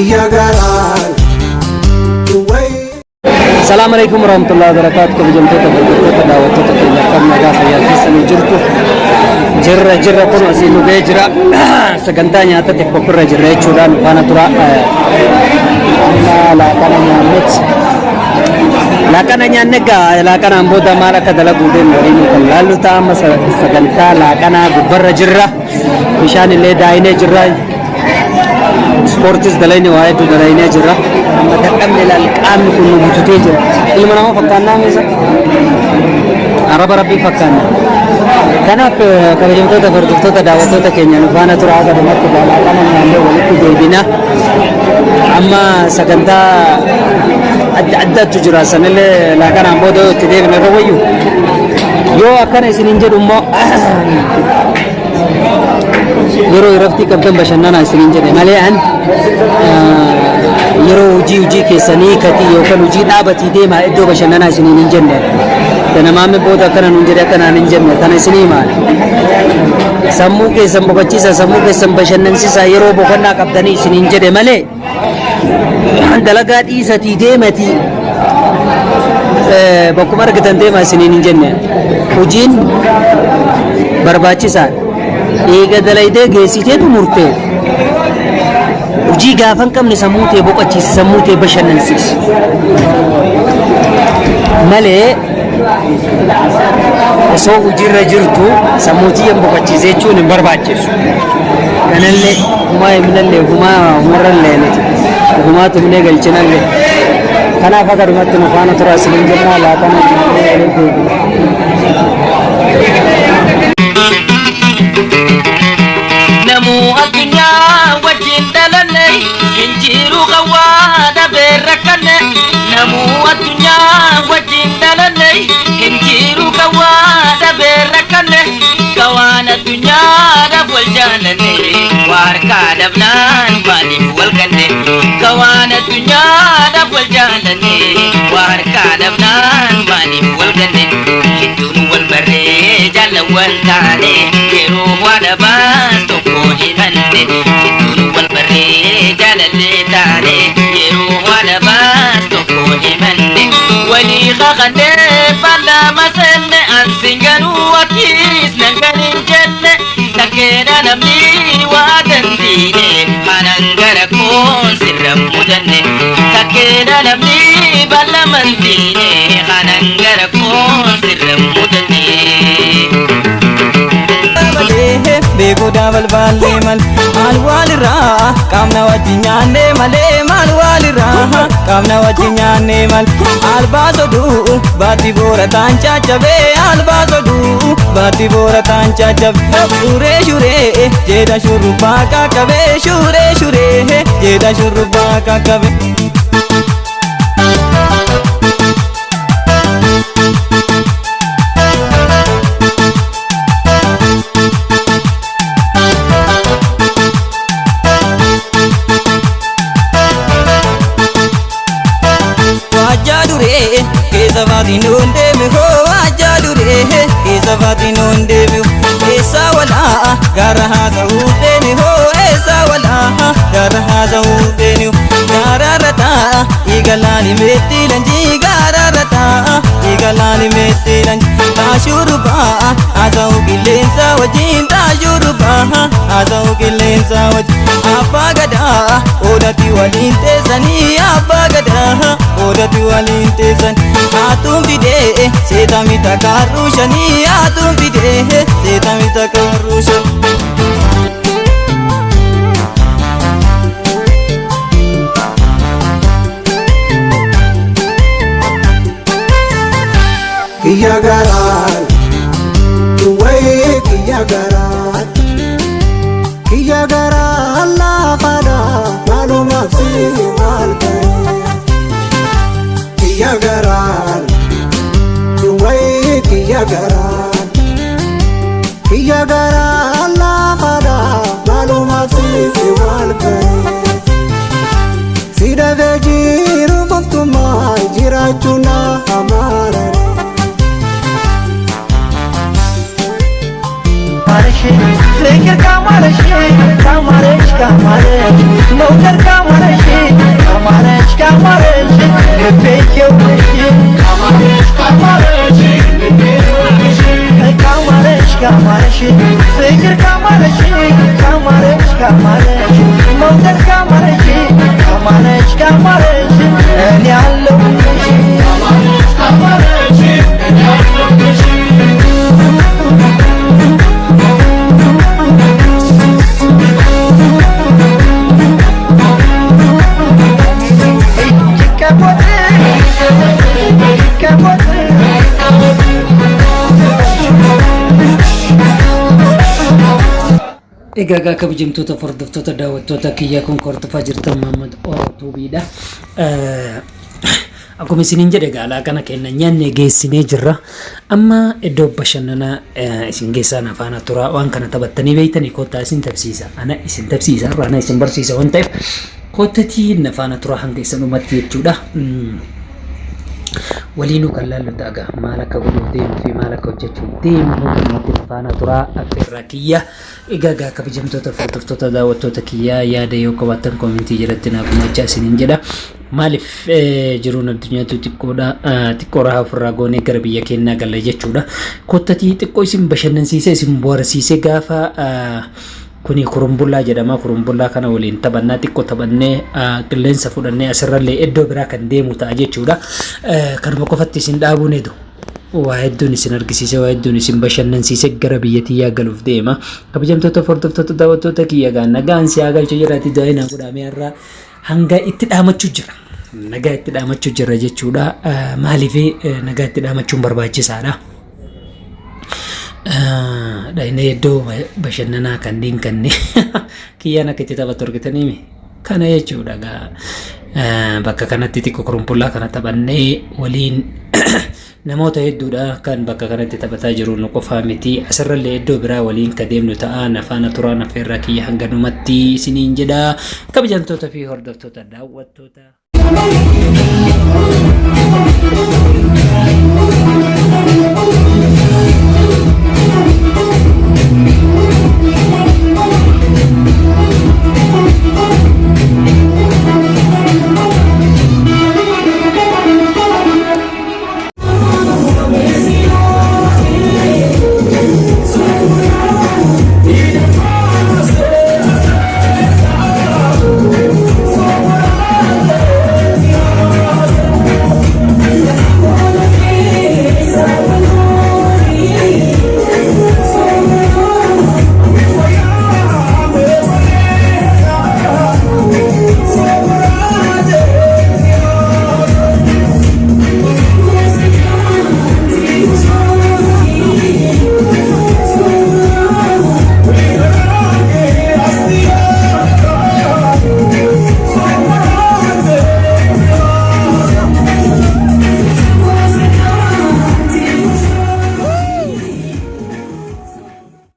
Kiyya garaan way. Salaam alaikum warahmatullahi wabarakatuh. Kabajamtoota, hordoftoota, daawwattoota keenya, akkam nagaa fayyaa keessanii jirtu? Jirra, jirra. Kun asii nu ga'ee jira. Sagantaa nyaatatiif qophirra jirra jechuudha. Nu faana tura. Amma laaqana nyaannet, laaqana nyaanne gaa. Laaqanaan booda maal akka dalaguu deemnu waliin kan laallu ta'a. Amma sagantaa laaqanaa gubbarra jirra. Bishaan illee daayinee jirra. Ispoortis dalayne, waa hedduu dalaynee jirra. Amma dadhabne laal, qaamni kun nu bututee jira. Ilma nama fakkaannaa meesa? Araba rabbii fakkaanna. Kanaaf kabajamtoota, hordoftoota, daawwattoota keenya, nu faana tura haga dhumatti. Laaqana nyaannee walitti deebina. Amma sagantaa adda addaatu jira. Sanillee laaqanaan booda itti deebina irra wayyu. Yoo akkana isiniin jedhu immoo, yeroo iraftii qabdan bashannanaa isiniin jedhe malee, an yeroo hojii keessanii katii yookaan hojii dhaabatii deemaa iddoo bashannanaa isiniin hin jenne. Ganamaame booda akkana nuun jedhe, akkanaan hin jenne. Tana isinii maal, sammuu keessan boqochiisa, sammuu keessan bashannansiisa yeroo boqonnaa qabdanii isiniin jedhe malee, dalagaa dhiisatii deematii bakkuma argitan deemaa isiniin hin jenne. Hojiin barbaachisaadha. Eega dalaydee geessitee xumurtee, hojii gaafa hin qabne sammuu tee boqochiisi, sammuu tee bashannansiisi malee, osoo hojiirra jirtu sammuu tiyyan boqochiise jechuun hin barbaachisu. Kanallee humaa himnallee, humaa humarrallee nuti humaa tumnee galchinallee. Kanaaf akka dhumatti nu faana tura isiniin jennaa. Laaqana nyaannee waliin deebina. Namuu addunyaa wajjin dhalanne, hin jiru qawwaa dhabee rakkanne. Namuu addunyaa wajjin dhalanne, hin jiru qawwaa dhabee rakkanne. Gawaan addunyaadhaaf wal jaalanne, waa harkaa dhabnaan maaliif wal ganne? Gawaan addunyaadhaaf wal jaalanne, waa harkaa dhabnaan maaliif wal ganne? Hedduun wal barree jaalawwan taane, yeroo waa dhabaas tokko himanne. Hedduun wal barree jaalallee taane, yeroo waa dhabaas tokko himanne. Walii kakannee bal'ama seenne, ansin ganuu atiis nan ganin jenne. Takkeedha namni waa dandiine, kanan gara koon sirra mudanne. Takkeedha namni bal'aman diine, kanan gara koon sirra mudanne. Malee beekuudha balbaallee mal maal waalirraa qaamna wajji nyaannee malee, maal waalirraa qaamna wajji nyaannee mal albaasoduu baatti boora taan caccabee, albaasoduu baatti boora taan caccabe. Shuree shuree jedha shurrubbaa qaqqabee, shuree shuree jedha shurrubbaa qaqqabe. Waajjaa duree keessa faatiin nuun deeme hoo, waajjaa duree keessa faatiin nuun deeme. Eessa walaa gaara haasa'uu deeme hoo, eessa walaa gaara haasa'uu deeme. Gaara taa eegalaani meetti lanjii, gaara taa eegalaani meetti lanjii. Taashurubaa haasa'uu qilleensa wajjin, taashurubaa haasa'uu qilleensa wajjin. Abbaa gadaa oodati waliin teessanii, abbaa gadaa oodati waliin teessan. Haatuun fidee seetami takaarruu shanii, haatuun fidee seetami takaarruu shanii. Kiyya garaan way, kiyya garaan, kiyya garaan laafaadha, maalumaaf si maal ta'e? Kiyya garaan way, kiyya garaan, kiyya garaan laafaadha, maalumaaf si maal ta'e? Si dhabee jiru qoftummaa jiraachuu na amaarare. ፍቅር ካማረሽ ካማረሽ ካማረሽ፣ መውደድ ካማረሽ። መውደድ ካማረሽ ካማረሽ ካማረሽ እኔ አለሁልሽ። ይከቦት ይከቦት። Egaa egaa kabajamtoota hordoftoota daawwattoota kiyyaa kun hordofaa jirtan Mahammad Orootuubiidha. Akkuma isiniin jedhe egaa alaaqana kenna nyaanne geessinee jirra. Amma iddoo bashannanaa isin geessaan afaana turaa waan kana taphattanii beektanii kottaa isin tapsiisa. Ana isin tapsiisa irraa ana isin barsiisa waan ta'eef kottatii nafaana turaa hanga isin dhumatti jechuudha. Waliinuu kan laallu ta'a maal akka godhuuf deemu fi maal akka hojjechuuf deemu hundumatti faana turaa affeerraa kiyya. Egaa egaa kabajamtoota hordoftoota daawwattoota kiyyaa yaada yoo qabaattan koomentii jalatti naaf gumaachaa isiniin jedha. Maaliif jiruun addunyaatu xiqqoodha xiqqoo rahaa ofirraa goonee gara biyya keenyaa galla jechuudha. Kottatii xiqqoo isin bashannansiisee isin bohaarsiisee gaafa kuni kurumbullaa jedhama. Kurumbullaa kana waliin taphannaa xiqqoo taphannee qilleensa fudhannee asirrallee iddoo biraa kan deemu ta'a jechuudha. Kanuma qofatti isin dhaabuun edu. Waa hedduun isin argisiise waa hedduun isin bashannansiise gara biyya tiyyaa galuuf deema. Kabajamtoota hordoftoota daawwattoota kiyya gaa nagaan si haa galchu jedhaati du'aa naa godhamee har'a hanga itti dhaamachuu jira. Nagaa itti dhaamachuu jira jechuudha. Maaliif nagaa itti dhaamachuun barbaachisaadha. Dhaqnee iddoo bashannanaa kanneen kanneen kiyyaan akka itti taphatu argitanii kana jechuudha gaa bakka kanatti xiqqoo kurumpullaa kana taphannee waliin namoota hedduudha kan bakka kanatti taphataa jiru nu qofaa miti asirrallee iddoo biraa waliin ka deemnu ta'a nafaana turaa nafeerraa kiyya hanga dhumatti isiniin jedha kabajamtoota fi hordoftoota daawwattoota.